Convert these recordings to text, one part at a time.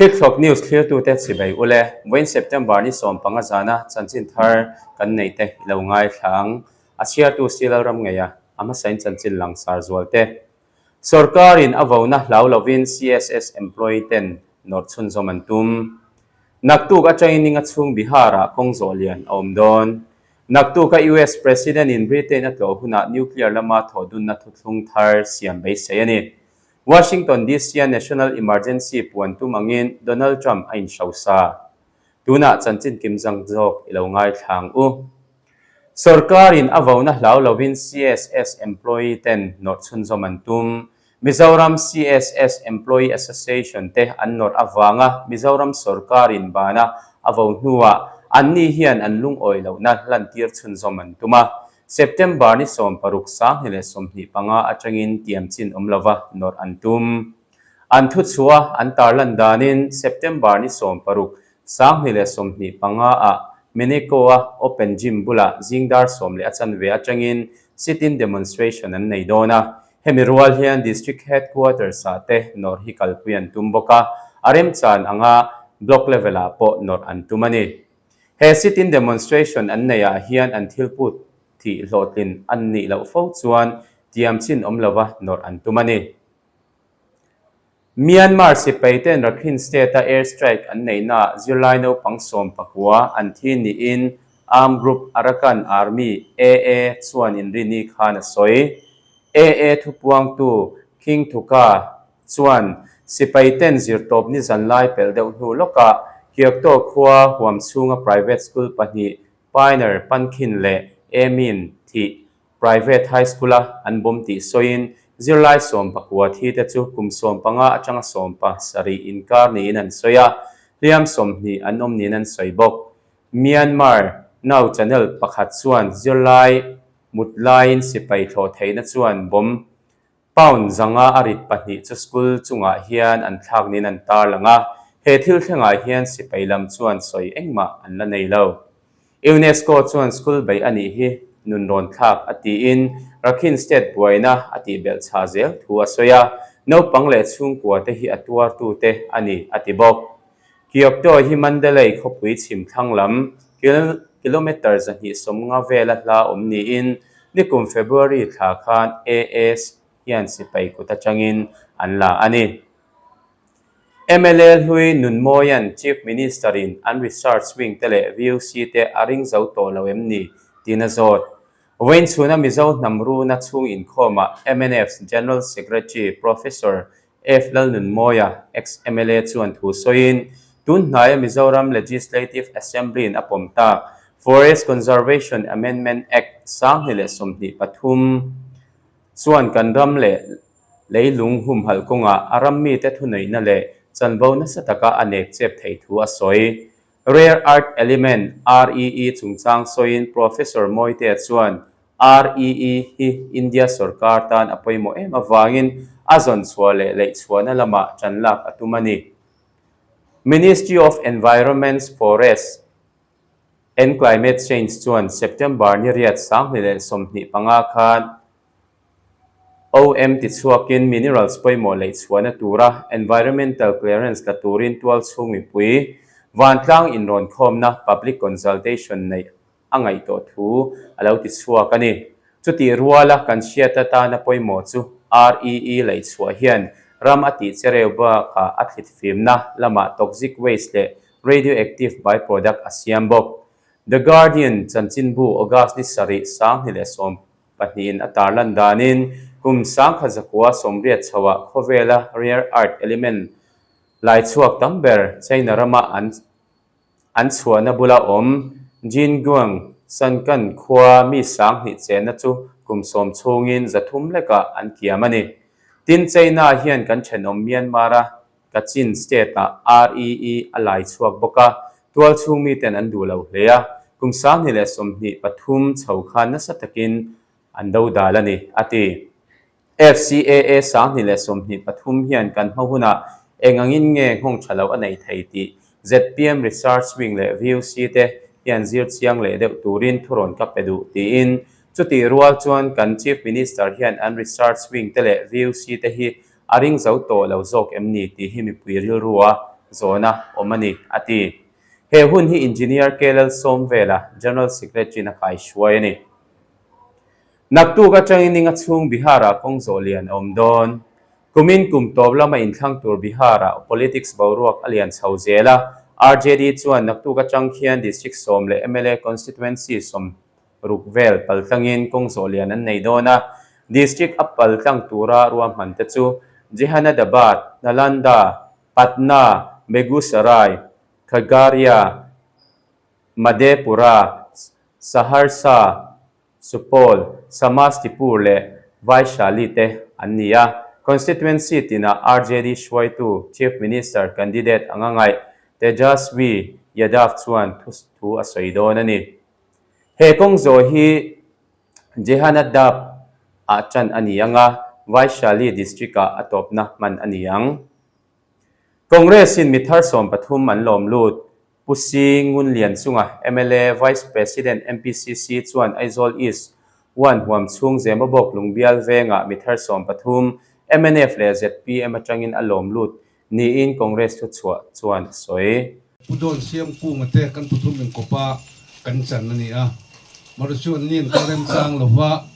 Thlikthlawp News thlirtute chhibei ule, vawiin September ni 15 zana chanchin thar kan neih te i lo ngaithla ang. A chhiartu si Lalram ngeia a hmasain chanchin langsar zual te. Sorkarin a vona hlau lovin CSS employee ten nawrh chhunzawm an tum. Naktuk atangin ninga chhung Bihar-ah kawng zawh lian a awm dawn. Naktuka US President-in Britain a tlawh hunah nuclear lama thawhdunna thuthlung thar siam beisei a ni. Washington DC-a national emergency puan tum angin Donald Trump a inhrosa. Tunah chanchin kim zang zawk i lo ngaithla ang u. Sorkarin a vona hlau lovin CSS employee ten nawrh chhunzawm an tum. Mizoram CSS Employee Association te an nawrh avanga Mizoram sorkarin bana a vo hnuah anni hian an lungawi lohna lantir chhunzawm an tum a. September ni 16 2025 atangin tiam chin awm lova nawrh an tum. An thuchhuah an tarlan danin September ni 16 2025 ah Meneko-a Open Gym bulah zingdar sawm leh a chanve atangin sit-in demonstration an nei dawn a. Hemi rual hian District Headquarters-ah te nawrh hi kalpui an tum bawk a, a remchan anga Block level-ah pawh nawrh an tum a ni. He sit-in demonstration an neihah hian an thil put thih hlawhtlin an nih loh fo chuan tiam chin awm lova nawrh an tum a ni. Myanmar sipaite'n Rakhine State-a air strike an neihnaah zirlai naupang 19 an thi niin armed group Arakan Army, AA, chuan inrini khan a sawi. AA thupuangtu King Thuka chuan sipaite'n zirtawp ni zanlai pelh deuh hnu lawkah Kyokto khua huam chhunga private school pahnih Pioneer Pankhin leh Emin thih Private High School-a an bawm tih sawiin zirlai 19 thi te chu kum 15 atanga 17 inkar niin an sawi a, hliam 20 an awm niin an sawi bawk. Myanmar Now channel pakhat chuan zirlai mut laiin sipai thlawh theihna chuan bomb Pound zanga a rit pahnih chu school chungah hian an thlak niin an tarlang a, he thil thlengah hian sipai lam chuan sawi engmah an la nei lo. UNESCO chuan school beih a nih hi nun rawn thlak a tiin Rakhine State buaina a tih belh chhah zel thu a sawi a, naupang leh chhungkua te hi a tuartute a ni a ti bawk. Kyoto hi Mandalay khawpui chhim thlang lam kilometre 250 vela hla awm niin nikum February thla khan AS hian sipai kut atangin an la a ni. Mla hlui Nunmawia'n Chief Minister-in an research wing te leh VUC te a ring zo tawh lo em ni tiin a zawt. Vawiin chhuna Mizo hnam runa chhung inkhawmah MNF's General Secretary Professor F. Lalnunmawia, ex-MLA chuan thu sawiin, tun hnaia Mizoram Legislative Assembly-in a pawm tak Forest Conservation Amendment Act 2023 chuan kan ram leh leilung humhalh kawngah a ram mite thuneihna leh chanvo nasa taka a nek chep thei thu a sawi. Rare Earth Element, REE, chungchang sawiin Professor Mawitea chuan REE hi India sorkar tan a pawimawh em avangin a zawn chhuah leh leih chhuahna lamah tan lak a tum a ni. Ministry of Environment, Forest and Climate Change chuan September ni riat 2025 khan OM tichhuakin minerals pawimawh leih chhuahna tura environmental clearance la turin tual chhung mipui vantlang inrawn khawmna public consultation neih a ngaihtuah thu a lo ti chhuak a ni. Chutih ruala kan hriat atana pawimawh chu REE leih chhuah hian ram a tih chereu bakah a thlit fimna lamah toxic waste leh radioactive byproduct a siam bawk. The Guardian chanchinbu August ni sarih 2010 in a tarlan danin kum 1980 chhoah khawvela rare earth element lai chhuak tam ber China rama an An chhuahna bula awm Jinguang Sankan khua mi 2000 chenna chu kum 10 chhungin 300 lekah an kiam a ni. Tin, China hian kan thenawm Myanmar-a Kachin State-ah REE a lai chhuak bawk a, tual chhung miten an duh lo hle a, kum 2023 chho khan nasa takin an dodal a ni, a ti. FCAA 2023 hian kan hma hunah eng angin nge nghawng tha lo a nei thei tih zpm Research Wing leh VUC te hian zir chiang leh deuh turin thurawn ka pe duh tiin chutih rual chuan kan Chief Minister hian an Research Wing te leh VUC te hi a ring zo tawh lo zawk em ni tih hi mipui rilrua Zawhna awm a ni, a ti. He hun hi Engineer KL Sawmvela, General Secretary-in a kaihruai a ni. Naktuk atangin ninga chhung Bihar-ah kawng zawh lian a awm dawn. Kumin kum tawp lama inthlang tur Bihar-ah politics boruak a lian chho zel a, RJD chuan naktuk atang khian District sawm leh mla constituency 60 vel paltlangin kawng zawh lian an nei dawn a, District a paltlang tura ruahman te chu Jehanadabad, Nalanda, Patna, Begusarai, Khagaria, Madhepura, Saharsa, Supaul, Samastipur leh Vaishali te an ni a. Constituency tinah RJD hruaitu Chief Minister candidate anga ngaih Tejaswi Yadav chuan thu a sawi dawn a ni. He kawng zawh hi Jehanadab ah tan a ni ang a, Vaishali district ah a tawpna hman a ni ang. Congress-in mi thar 13 an lawm lut. Pu Si Ngun Lian chunga mla Vice President MPCC chuan Aizawl East One huam chhung Zemabawk Lungbial vengah mi thar 13 mnf leh zpm atangin a lawm lut niin Congress thuchhuah chuan a sawi. Pu Dawn Siam Kunga te kan pathum inkawpa kan chan a ni a, Maru chuan ni an kal remchang lova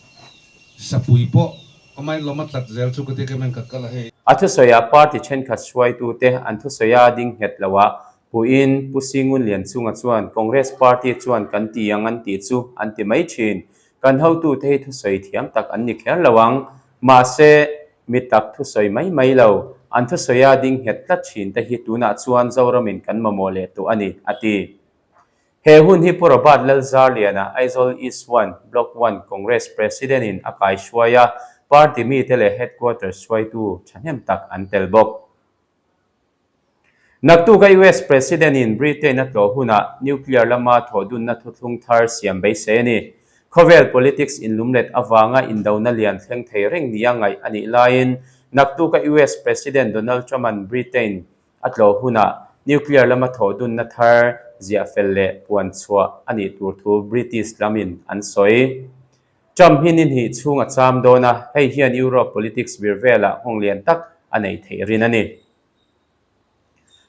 sapui pawh Amai lawm a tlat zel chu ka ti kem en ka kal a hei. A thusawiah party thenkhat hruaitute an thusawi a ding nghet lo a, puin Pu Singun Lianchunga chuan Congress party chuan kan ti ang an tih chu an ti mai thin. Kan hotute hi thusawi thiam tak an ni kher lo ang. Mahse, mi tak thusawi mai mai lo, an thusawi a ding nghet tlat thin te hi tunah chuan Zoramin kan mamawh leh tawh a ni, a ti. He hun hi Pu Robert Lalzarliana, Aizawl East One, Block One Congress President-in a kaihruai a, party mite leh headquarters hruaitu thahnem tak an tel bawk. Naktuka US President-in Britain a tlawh hunah nuclear lama thawhdunna thuthlung thar siam beisei a ni. Khawvel politics inlumlet avanga indona lian thleng thei reng nia ngaih a nih laiin naktuka US President Donald Trump-a'n Britain A tlawh hunah nuclear lama thawhdunna thar ziah fel leh puan chhuah a nih tur thu British lamin an sawi. Trump hi ni hnih chhung a cham dawn a, hei hian Europe politics vir velah nghawng lian tak a neih theih rin a ni.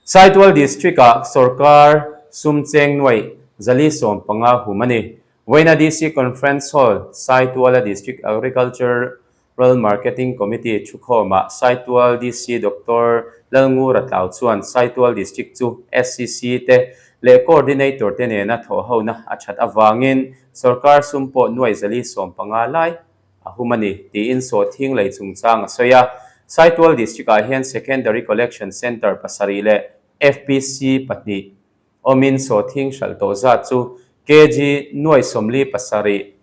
Saitual District-ah sorkar sum cheng nuaih 415 hum a ni. Vawiina DC Conference Hall, Saituala District Agriculture Rural Marketing Committee thukhawmah Saitual DC Doctor Lalngura Tlau chuan Saitual District chu SCC te leh Coordinator te nena thawhhona a that avangin sorkar sum pawh nuai 415 lai a hum a ni tiin sawhthing lei chungchang a sawi a. Saitual District-ah hian Secondary Collection Centre pasarih leh FPC pahnih awmin sawhthing hralh tawh zat chu kg nuai 47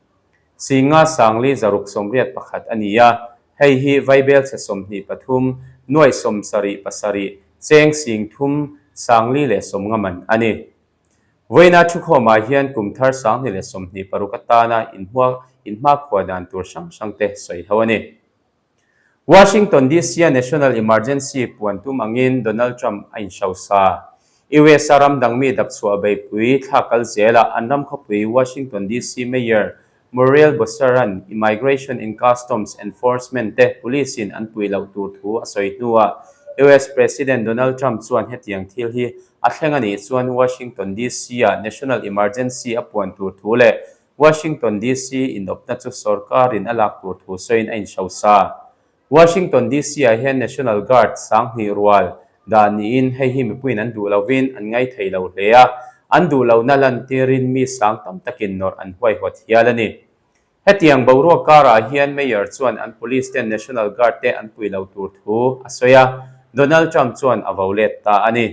Singa Sangli 681 a ni a, hei hi Vaibelchhe 23, nuaih 77, cheng sing thum Sangli leh sawmnga man a ni. Vawiina thukhawmah hian kum thar 2026 atana inhmakhua dan tur hrang hrangte sawi ho a ni. Washington DC-a National Emergency puan tum angin Donald Trump a inhrosa. US-a ram dangmi dapchhuah beihpui thla kal zelah an ram khawpui Washington DC Mayor Muriel Bowser-a'n Immigration and Customs Enforcement te police-in an puih loh tur thu a sawi hnuah US President Donald Trump chuan hetiang thil hi a thleng a nih chuan Washington DC-a National Emergency a puan tur thu leh Washington DC inawpna chu sorkarin a lak tur thu sawiin a inhrosa. Washington DC-ah hian National Guard 2000 rual dah niin hei hi mipuiin an duh lovin an ngai thei lo hle a, an duh lohna lantirin mi sang tam takin nawrh an huaihawt hial a ni. Hetiang boruak karah hian Mayor chuan an police ten National Guard te an pui lo tur thu a sawi a, Donald Trump chuan a vo let ta a ni.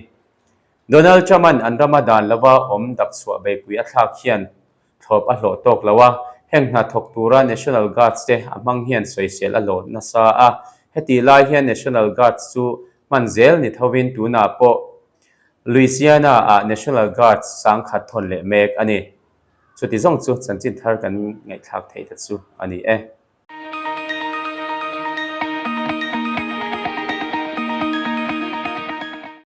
Donald Trump-a'n an rama dan lova awm dapchhuah beihpui a thlak hian thlawp a hlawh tawk lo a, heng hna thawk tura National Guards te a hmang hian sawisel a hlawh nasa a, hetih lai hian National Guards chu hman zel ni thovin tunah pawh Louisiana-ah National Guards 10,000 thawn leh mek a ni. Chuti zawng chu chanchin thar kan ngaihthlak theih te chu a ni e.